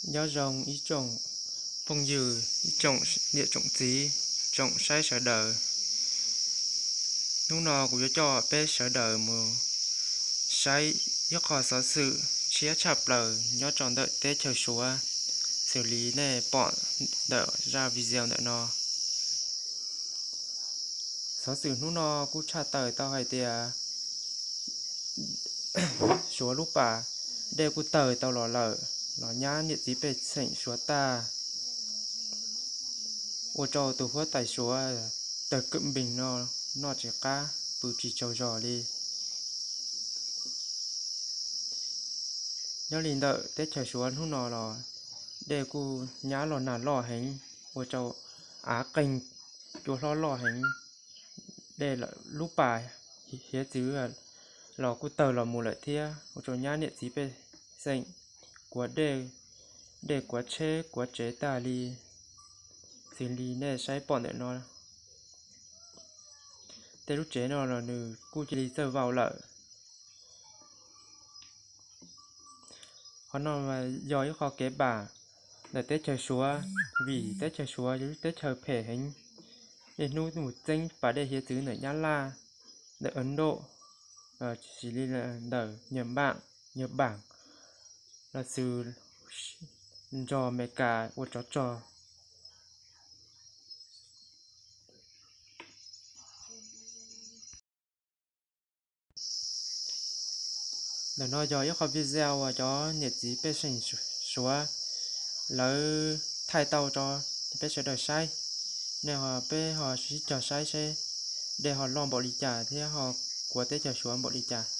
Nyob zoo ib tsoom phooj ywg, ib tsoom niam tsoom txiv, tsoom saib sawv daws. Hnub no kuv yuav coj peb sawv daws mus saib ib qho xov xwm tshiab tshaj plaws nyob rau ntawm teb chaws Suav, xws li nej pom ntawm zaj video ntawm no. Xov xwm hnub no kuj tshaj tawm tau hais tias Suav lub pas dej kuj tawg tau los lawm, los nyab niam txiv pej xeem Suav tag, ua rau tus huab tais Suav tawg kawm npees no noj tsis qab pw tsis tsaug zog li. Nyob li ntawm teb chaws Suav hnub no los dej kuj nyab los nag loj heev, ua rau av qeeg cua hlob loj heev. Dej lub pas hiav txwv los kuj tawg los mus lawm thiab, ua rau nyab niam txiv pej xeem kuav dej, dej kuav tsheb kuav tsev tag li, xws li nej saib pom ntawm no. Tej lub tsev no los nws kuj cia li txawj vau lawm. Qhov no yog ib qho kev pam ntawm teb chaws Suav, vim teb chaws Suav yog ib teb chaws phem heev. Niaj hnub mus txeeb pas dej hiav txwv ntawm Nyab Laj, ntawm Ấn Độ, tsis li ntawm Nhật Bản, Nhật Bản, los xws nrog Amelikas ua tsov rog. Ntawm no yog ib qho video uas cov niam txiv pej xeem Suav lawv thaij tau rau peb sawv daws saib. Nej ho, peb ho sib cog saib seb dej ho loj npaum li cas thiab ho kuav teb chaws Suav npaum li cas.